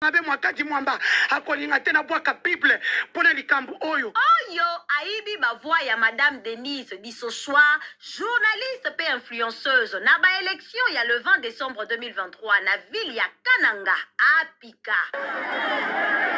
Mabe Mwakadi Mwamba akolinga te nabwaka Bible mpo na likambo oyo. Oyo ayibi ba voix ya madame Denise Disoswa, journaliste pe influenceuse, na ba elections ya le 20 decembre 2023 na ville ya Kananga, apika.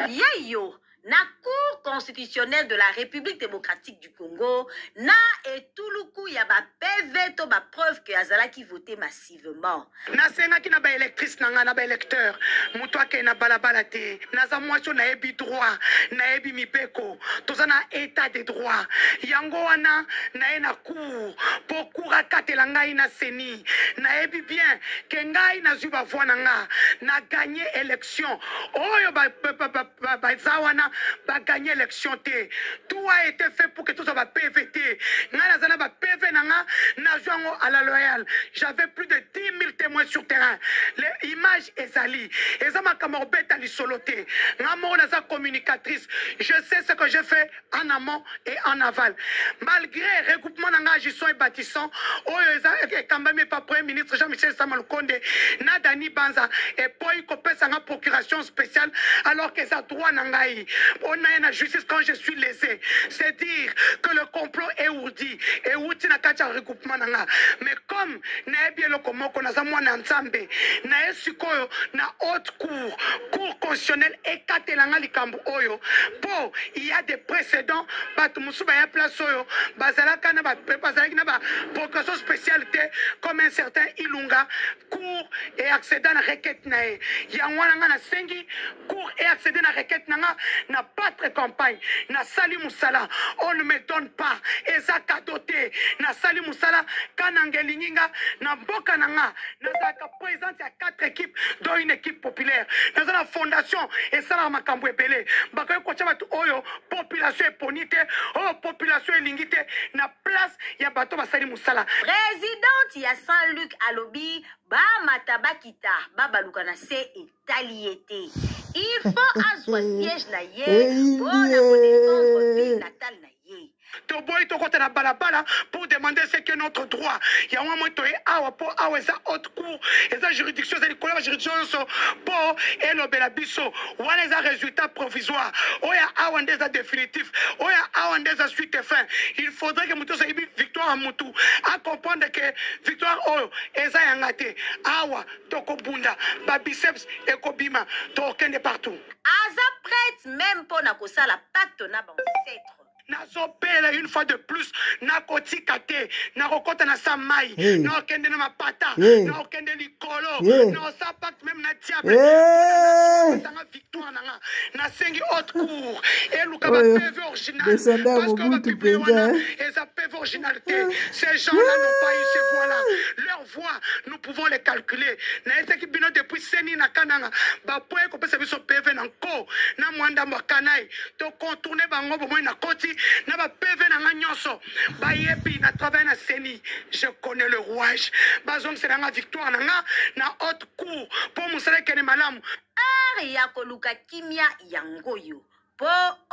Yeyo na Cour constitutionnelle de la Republique democratique du Congo na etuluku ya ba PV to ba preuves que azalaki vote massivement. Nasengaki na ba electrices na ngai na ba electeurs moto akende na balabala te. Naza mwasi oyo nayebi droit, nayebi mibeko. Toza na etat de droit. Yango wana naye na cour po cour akatela ngai na ceni. Nayebi bien que ngai nazwi ba voix na nga, na gagner election oyo ba, ba, ba, ba, baza wana ba gagner election te. Tout a été fait pour que tozwa ba PV te. Ngai naza na ba PV na nga, nazwi yango à la loyale. J'avais plus de 10 000 témoins sur terrain. Les images ezali. Eza makambo ya kobeta lisolo te. Nga moko naza communicatrice. Je sais ce que je fais en amont et en aval. Malgré regroupement na nga agissons et bâtissons, oyo eza ekambami epa Premier ministre Jean-Michel Sama Lukonde na Dani Banza eboyi kopesa nga procuration spéciale alors que eza droit na ngai. On a na justice quand je suis lésé. C'est dire que le complot est ourdi ewuti na kati ya regroupement na nga. Mais comme nayebi eloko moko, naza mwana ya Nzambe, naye sikoyo na haute cour, cour constitutionnelle ekatela nga likambo oyo po il y a des précédents. Bato mosusu baya place oyo bazalaka na ba, bazalaki na ba procuration spéciale te, comme un certain Ilunga. Cour e accéda na requête na ye. Yango wana nga nasengi cour e accéder na requête na nga na battre campagne. Nasali mosala, on ne me donne pas, eza cadeau te. Nasali mosala, Kananga elingi nga na mboka na nga. Nazalaka présidente ya 4 équipes dont une équipe populaire. Naza na fondation esalaka makambo ebele. Bakoki kotia bato oyo population eponi te, oyo population elingi te, na place ya bato basali mosala. Presidente ya Saint-Luc alobi bamata bakita babaluka na se etali ye te. Il faut azwa siège na ye mpo na kodefendre ville natale na ye. Toboyi tokota na balabala pour demander ce qui est notre droit. Yango moi toye awa po awa eza haute cour, eza juridiction, eza likolo ya ba juridiction nyonso po elobela biso. Wana eza résultat provisoire, oyo awa nde eza définitif, oyo awa nde eza suite et fin. Il faudrait que moto nyonso ayebi victoire ya mutu a comprendre que victoire oyo eza yanga te. Awa tokobunda, ba biceps ekobima, tokokende partout. Aza prête meme mpo na kosala pacte na ba ancêtres. Nazobela une fois de plus, nakotika te, nakokota na sa mai, Hey. nakokende na mapata, Hey. nakokende likolo, Hey. nakosala pacte meme na diable. Hey. Tanga victoire na nga. Nasengi haute cour eluka ba Oyo, PV original, descendant ya parce que Mobutu ba publie mpenza, wana eh. eza PV original te. Ces gens-là n'ont pas eu ces voix-là. Leur voix, nous pouvons les calculer. Nayesaki bino depuis seni na Kananga, bapoye kopesa biso PV na nko na mwa ndambo ya Kanai. To contourner bango bomoi na koti na ba PV na nga nyonso. Bayebi na travail na seni, je connais le rouage. Bazongisela nga victoire na nga na haute cour po mosala ekende malamu. Heure ya koluka kimia yangoyo po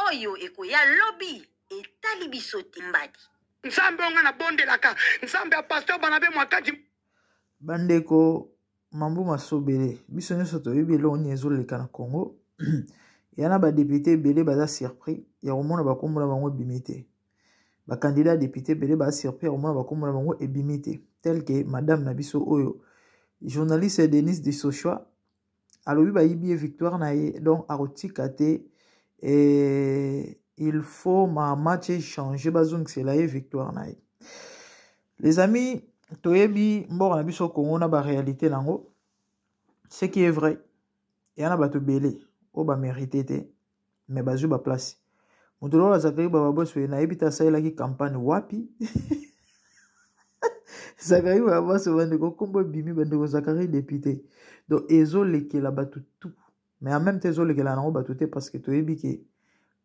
oyo ekoya lobi etali biso te mbadi. Nzambe oyo nga nabondelaka, Nzambe ya pasteur Barnabe Mwakadi. Bandeko Mambu Masobele, biso nyonso toyebi eloko nini ezoleka na Congo. Ya na ba député ebele baza surpris ya komona bakombo na bango ebimi te. Ba candidat député ebele baza surpris ya komona bakombo na bango ebimi te. Tel que madame na biso oyo journaliste Denise Dissochois alobi bayibi ye victoire na ye, donc akotika te. Et il faut ma match changer, bazongisela ye victoire na ye. Les amis, toyebi mboka na biso Congo na ba réalité nango. Ce qui est vrai, ya na bato ebele oyo ba mérité te, mais bazwi ba place. Moto lokola Zakari Bababoso ye nayebi te asalelaki campagne wapi. Zakari Bababoso bandeko kombo ebimi bandeko Zakari député. Donc ezolekela bato tout. Mais en même temps ezolekela nango bato te parce que toyebi ke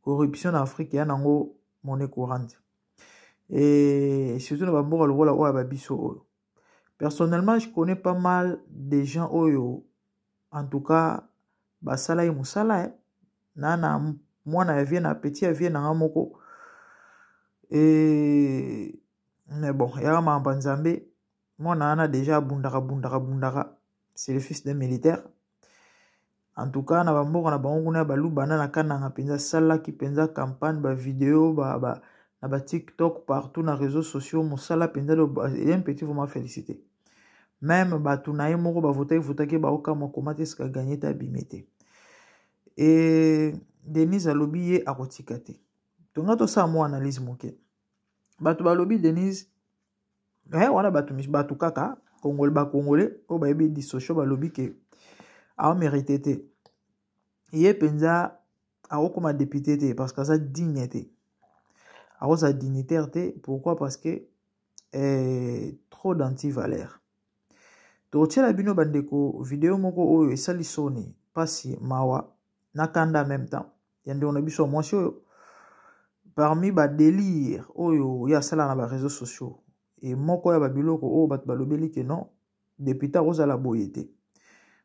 corruption na Afrique ya nango monnaie courante. Et surtout na bamboka lokola oyo ya ba biso oyo. Personnellement, je connais pas mal de gens oyo, en tout cas, basala ye mosala, eh. Na na mwana ya vie na petit ya vie na nga moko. Et mais bon, yaka makambo ya Nzambe, mwana wana déjà abundaka, bundaka, bundaka. C'est le fils d'un militaire. En tout cas na bamboka na bango kuna ya baluba na na Kananga mpenza asalaki mpenza campagne, bavideo ba, ba, na ba TikTok, partout na réseaux sociaux, mosala mpenza un petit vraiment félicité. Même bato na ye moko bavotaki votaki, baokamwa koma te esika ganye te, abimi te. E Denise alobi ye akotika te. Tonga tosala mwa analyse moke. Bato balobi Denise wana bato bato kaka Congolais, bacongolais oyo bayebi disocial balobi ke aomérite te, ye mpenza akokoma député te parce que aza digne te, akozala dignitaire te. Pourquoi? Parce que trop d'antivaleur. Tokotiela bino, bandeko, video moko oyo esali soni, mpasi, mawa na kanda en même temps ya ndeko na biso ya mwasi oyo, parmi badélire oyo ye asala na baréseaux sociaux. E moko ya babiloko oyo bato balobeli ke non, député akozala boye te.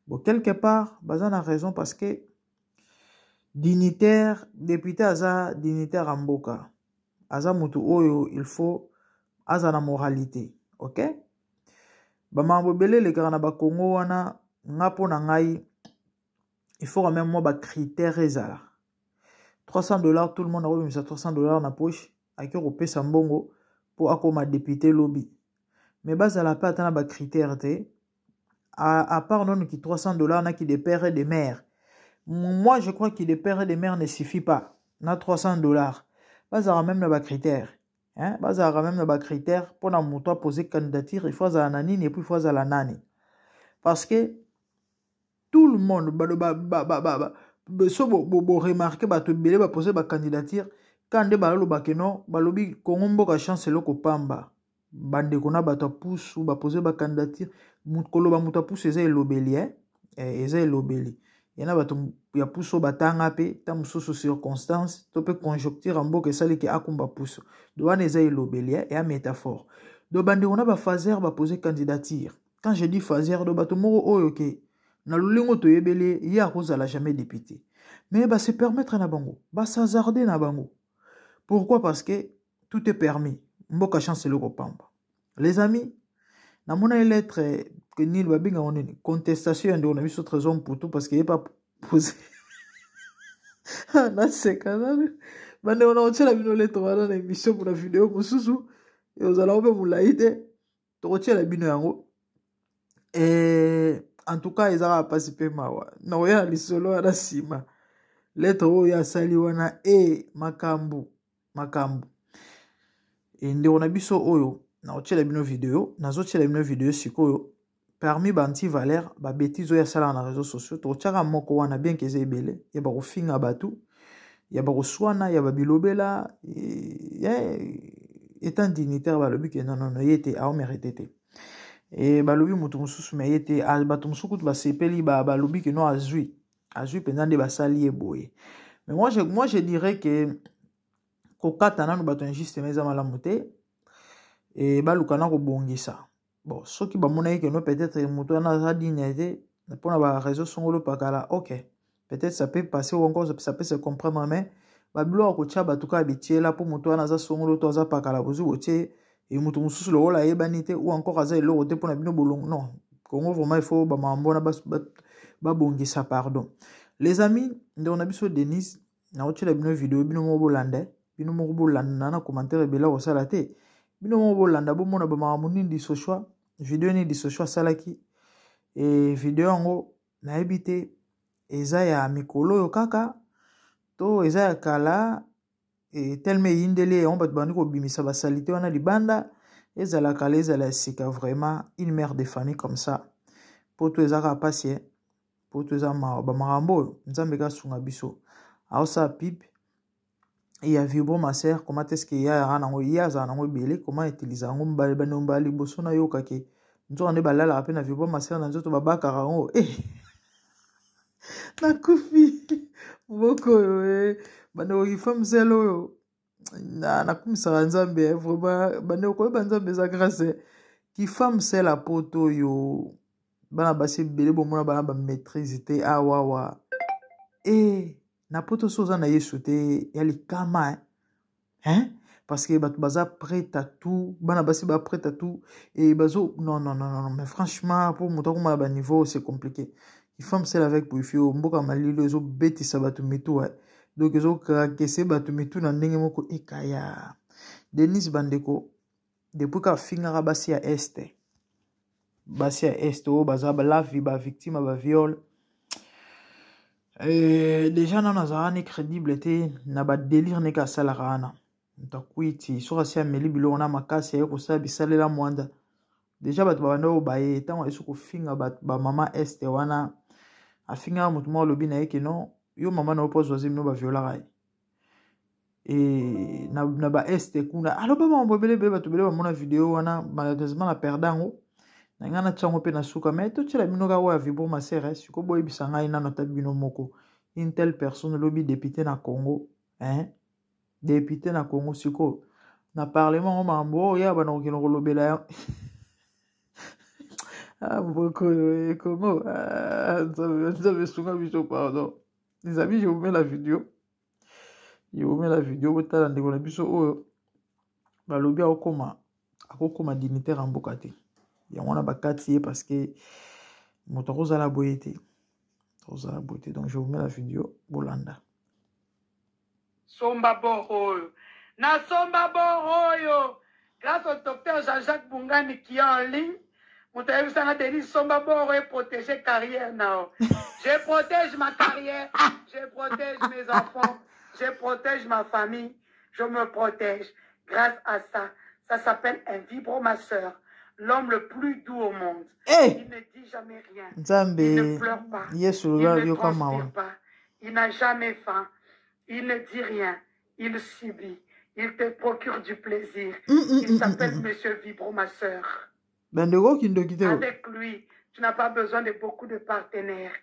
Bon, quelque part baza na raison, parce que dignitaire, député aza dignitaire ya mboka, aza motu oyo il faut aza na moralité. Ok, bamakambo ebele elekaka na bakongo wana. Nga, mpo na ngai, il faut quand même mwa bacritère ezala. 300 $, tout le monde akobimisa 300 $ na poche, ake kopesa mbongo mpo akóma député lobi. Mais bazala mpe ata na bacritère te, à part nanu ki 300 $ na ki de père et de mère. Moi, je crois que de père et de mère ne suffit pas. Na 300 $, bazala même na bacritère, hein? Bazalaka même na bacritère mpona moto apose candidature, il faut azala na nini et puis il faut azala nani, parce que tout le monde balo ba, ba, ba, ba, ba, so boremarquer, bato ebele bapose bacandidature ka nde balobake non, balobi Kongo mboka chance, eloko pamba. Bandeko na bato ya pusu bapose bacandidature. Koloba moto ya pusu eza elobeli, eh? Eza elobeli ye na bato ya pusu oyo batanga mpe ta mosusu circonstance to mpe conjoncture ya mboka esaliki akumba pusu. Do wana eza elobeli, eh? Eya métaphore. Do bandeko na bafaser bapose candidature. Quand je dis faser, do bato moko oyo ke na lolengo toyebeli ye akozala jamais député, mais base permettre na bango, bas'hasarder na bango. Pourquoi? Parce que tout est permis, mboka chance, eloko pamba. Les amis, namona lettre nini babengaka nini, contestation ya ndeko na biso Trésor Mputu, parce que ye pa pose. Naseka nanu, bandeko. Na kotiela bino lettre wana na émission mpona video mosusu ezalaka mpe molai te, tokotiela bino yango. En tout cas eza kaka mpasi mpe mawa. Nakoya na lisolo wana nsima. Lettre oyo asali wana, e makambo makambo. E ndeko na biso oyo, nakotiela bino video, nazotiela bino video sikoyo, parmi baantivaleur, babêtises oyo asalaka na réseaux sociaux. Tokotiaka moko wana, bien ke eza ebele ya bakofinga bato, ya bakoswana, ya babilobela. Étant dignitaire, balobi ke non, ye te, aomérite te. E balobi moto mosusu, me ye te. Bato mosusu kutu basepeli, balobi ke non, azwi, azwi mpenza nde basali ye boye. Mais moi je dirais que kokata nanu bato injustement eza malamu te. E baluka na kobongisa. Bon, soki bamonaki ke no, peut-être moto wana aza digne te mpona baraison songolo pakala, ok, peut-être ça peut passer ou encore ça peut se comprendre. Mais babiloko ya kotia bato kaka bitiela mpo moto wana aza songolo to aza pakala, bozwi botie e moto mosusu lokola ayebani te ou encore aza eloko te mpona bino bolongo. Non, Congo vraiment, il faut bamambo wana babongisa, pardon. Les amis, ndeko na biso Denise, nakotiela bino video, bino moko bolanda, bino moko bolanda na commentaire ebele kosala te. Bino moko bolanda, bomona bamakambo nini Disoshwa, video nini Disoshwa asalaki. E video yango nayebi te eza ya mikolo oyo kaka to eza ya kala. E telema eyindeli yango, bato bandi kobimisa basalite wana libanda. Ezala kala, ezala ya sika, vraiment, une mère de famille comme ça, po to eza kaka pasi, po to eza mawa. Bamakambo oyo, Nzambe kasunga biso. Aosala pipe ya vibromasseur, comment est-ce que ya yaka nango, ye azala nango ebele, comment utiliser yango? Mbala mbala liboso nayokaki nzoka nde balalaka mpe na vibromasseur na nzoto, babakaka yango. Eh, nakufi mboka oyo. Bandeko, femme seule oyo nakumisaka Nzambe vraiment. Bandeko, koyeba Nzambe eza grâce. Ki femme seule ya poto oyo, bana basi ebele bomona bana bamaîtrise te awawa. E na poto, so oza na Yesu te, ya likama, hein? Parce que bato baza prêt à tout, bana basi ba prêt à tout e bazo. Non, non, non, non, mais franchement, pour moto akoma na baniveau, c'est compliqué. Femme seule avec wifi oyo mboka malili ezobetisa bato mitu eh. Donc ezokrakese bato mitu na ndenge moko ekaya. Denise bandeko, depuis ka afingaka basi ya este, basi ya este oyo baza lavi ba victime ya ba viol eh, déjà nano azalaka ni crédible te na ba délire ndenge asalaka wana. Moto akwiti soki asi ameli biloko na makasi aye kosala bisalela mwanda deja bato babanda oyo baye ntango ayesi kofinga bamama este wana, afingaka moto moko alobi na ye ke non, yo mama na yo mpo azwa zemi no baviolaka ye e, na ba este kuna. Aloba makambo ebele ebele, bato ebele bamona video wana. Malheureusement na perda yango na ngai natya yango mpe na suka, mais totyela bino kaka oyo ya vibro masere. Sikoyo boyebisa ngai nano ata bino moko, une telle personne lobi député na Congo, hein? Député na Congo sikoyo na parlement yango makambo oyo ya bana kokende kolobela yango. Ah, mboko oyo Congo, ah, Nzambe esunga biso, pardon. Les amis, je vous mets la vidéo, je vous mets la vidéo, botala ndeko na biso oyo balobi akokoma dignitaire ya mboka te. Yango wana bakati ye parce que moto akozala boye te, akozala boye te. Donc je vous mets la vidéo, bolanda. Somba bord oyo, nasomba bord oyo grâce au docteur Jean-Jacques Bungani qui est en ligne. Moto ayebisanga: Denis, somba bord oyo, protéger carrière nao. Je protège ma carrière, je protège mes enfants, je protège ma famille, je me protège grâce à ça. Ça s'appelle un vibromasseur, l'homme le plus doux au monde. Hey! Il ne dit jamais rien. Nzambe. Il ne pleure pas. Yesu. Il ne yoka mawa. Transpire pas. Il n'a jamais faim. Il ne dit rien. Il subit. Il te procure du plaisir. Il s'appelle Monsieur Vibromasseur. Bandeko, kindoki te. Avec lui, tu n'as pas besoin de beaucoup de partenaires.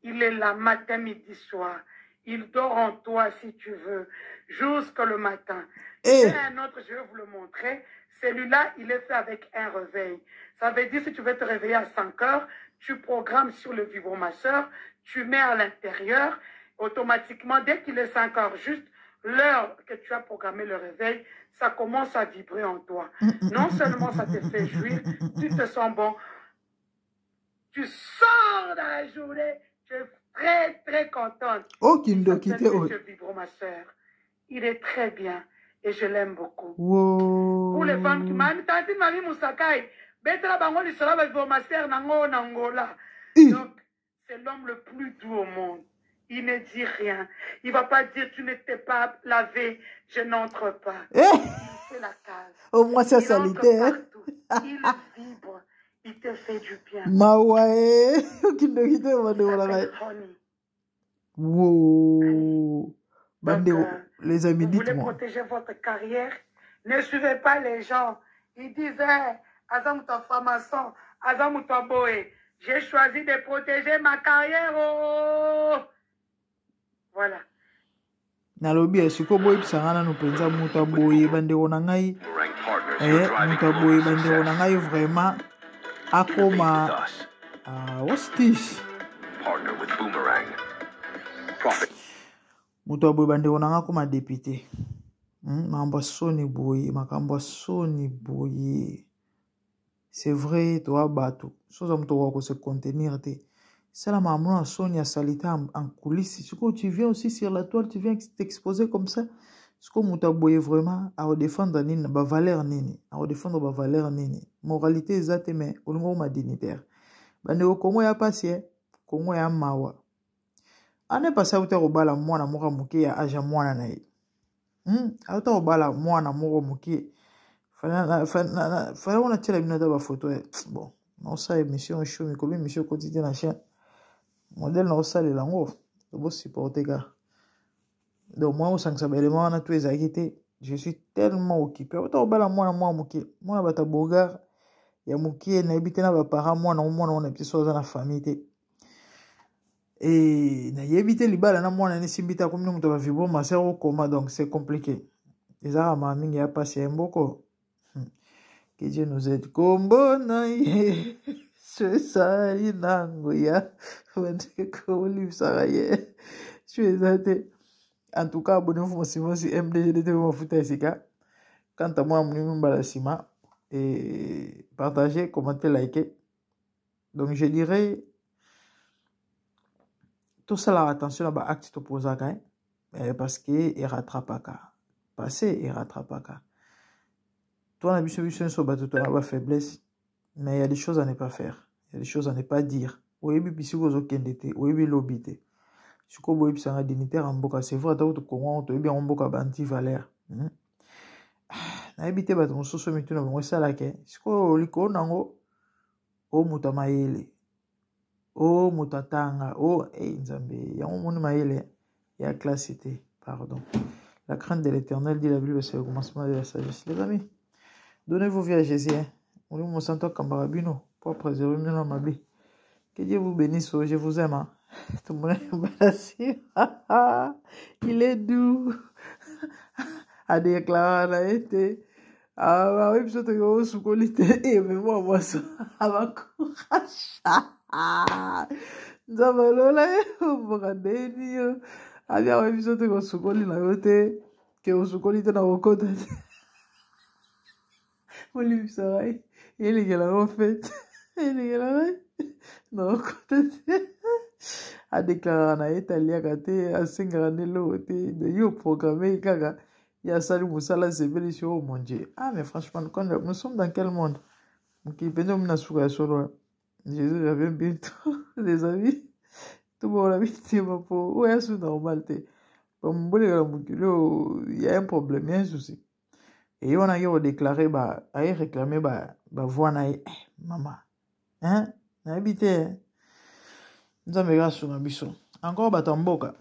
Il est là matin, midi, soir. Il dort en toi si tu veux, jusque le matin. Eh. J'ai un autre, je vais vous le montrer. Celui-là, il est fait avec un réveil. Ça veut dire, si tu veux te réveiller à 5 heures, tu programmes sur le vibromasseur, tu mets à l'intérieur, automatiquement, dès qu'il est 5 heures juste, l'heure que tu as programmé le réveil, ça commence à vibrer en toi. Non seulement ça te fait jouir, tu te sens bon, tu sors dans la journée, tu es très, très contente. Oh, kindoki te oyo. Monsieur Vibromasseur. Il est très bien et je l'aime beaucoup. Wow. Pour les femmes qui mami tantine mami Moussakai, betela bango lisolo ba vibromasseur nango na Angola. Ih. Donc c'est l'homme le plus doux au monde. Il ne dit rien. Il va pas dire: tu ne t'es pas lavé, je n'entre pas. Eh! Il fait la case. Au moins ça Il entre salité, hein? partout. Il vibre. Il te fait du bien. Mawa e, kindoki te Il bandeko na ngai. s'appelle Honey. Wow. Donc, Bandeko, les amis, vous voulez dites-moi. protéger votre carrière, ne suivez pas les gens. Ils disent, hey, aza mutu franc-maçon, aza mutu boye. J'ai choisi de protéger ma carrière. Oh. Voilà. Nalobi ya sikoyo, boyebisanga nanu mpenza, moto aboye bandeko na ngai, eh, moto aboye bandeko na ngai vraiment akoma what's this? Moto aboye bandeko na ngai akoma député, Makambo ya soni boye, makambo ya soni boye. C'est vrai, toa bato soza moto okoka kose contenir te, sala makambo na soni ya saleté en coulisse. Sikoyo tu viens aussi sur la toile, tu viens t'exposer comme ça. Sikoyo moto aboye vraiment akodéfendre nini? Bavaleur nini akodéfendre? Bavaleur nini? Moralité eza te, mais olingi okoma dignitaire. Bandeko, Kongo ya pasi e, Kongo ya mawa. Ane pasi auta kobala mwana moko ya moke ya age ya mwana na ye, Auta kobala mwana moko moke. Fala wana tiela bino ata bafoto. Bon, naosala émission show mikolo, émission ekoti te na chaîne modèle naosalela yango, bosupporte kaka. Donc moi osangisa baélément wana to ezalaki te, je suis tellement occupé. Auta kobala mwana mwana moke, mwana bato ya bogar ya moke, nayebi te na baparent mwana o mwana wana, biso aza na famille te e nayebi te libala na mwana nesimbi te, akomi moto bavibromasseur okoma. Donc c'est compliqué, ezaka maa mingi ya pasi ya mboko. Que Dieu nous aide. Kombo na ye esali na nguya. Bandeko, olimbisaka ye so eza te. En tout cas, abonnez-vous massivement si MDGDT mafuta esika. Quant à moi, monimi mbala nsima et partagez, commentez, likez. Donc je dirais Tosalaka attention na baacte topozaka, eh? Eh, parce que erattrapaka passé, erattrapaka toi na biso. Biso nyonso bato tona bafaiblesse, mais il y a des choses à ne pas faire, il y a des choses à ne pas dire. Oyebi bisika ozokende te, oyebi lobi te. Sikoyo boyebisanga, dignitaire ya mboka, c'est vrai, ata kutu Kongo yango toyebi yango mboka ba antivaleur, Nayebi te, bato mosusu mituna bango esalaka sikoyo likolo nango. O moto ya mayele, o moto atanga, o hey, Nzambe, yango omoni mayele ya classe te. Pardon. La crainte de l'Éternel, dit la Bible, c'est le commencement de la sagesse. Les amis, donnez vos vies à Jésus, hein. Molimo Mosantu akambaka bino po préserver bino na mabe. Que Dieu vous bénisse. Je vous aime, hein. Tomonani. Il est doux, adéclaré na ye te aoyebi biso toki osukoli te. E me mwa mwasi abacourage, Nzambe alola ye mboka ndeni yo abi aoyebi biso toki osukoli na yo te, ke osukoli te na kokota te. Olimbisa ngai, elekelaka fete, elekela ngai na kokota te. Adeklaraka na ye te, aliaka te, asengaka nde eloko te. Yo programme kaka ye asali mosala, asepelisi. Oh mon Dieu! Ah, mais franchement, nous sommes dans quel monde? Mokili mpenza omi na suka ya solo. Jésus revient bientôt, les amis. Tobongola mitema po oyo asu normal te. Bamboleka na mokili oyo, ya un problème, ya un souci. Eye wana ake kodéclarer, ba aye réclamer bavoix na ye. Eh, mama, hein? Nayebi te, Nzambe kaka asunga biso. Encore bato ya mboka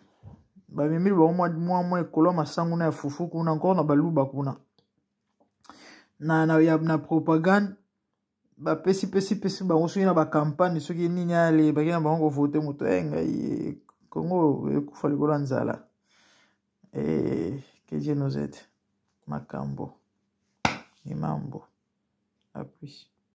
bamemeli bango mwa mwa ekolo ya masangu na ya fufu kuna, encore na baluba kuna na propagande bapesi pesi pesi bango soki na bacampagne, soki nini, ale baki na bango kovote moto. E ngai, Kongo ekufa likolo ya nzala. E, que Dieu nous aide. Makambo ni mambo. À plus.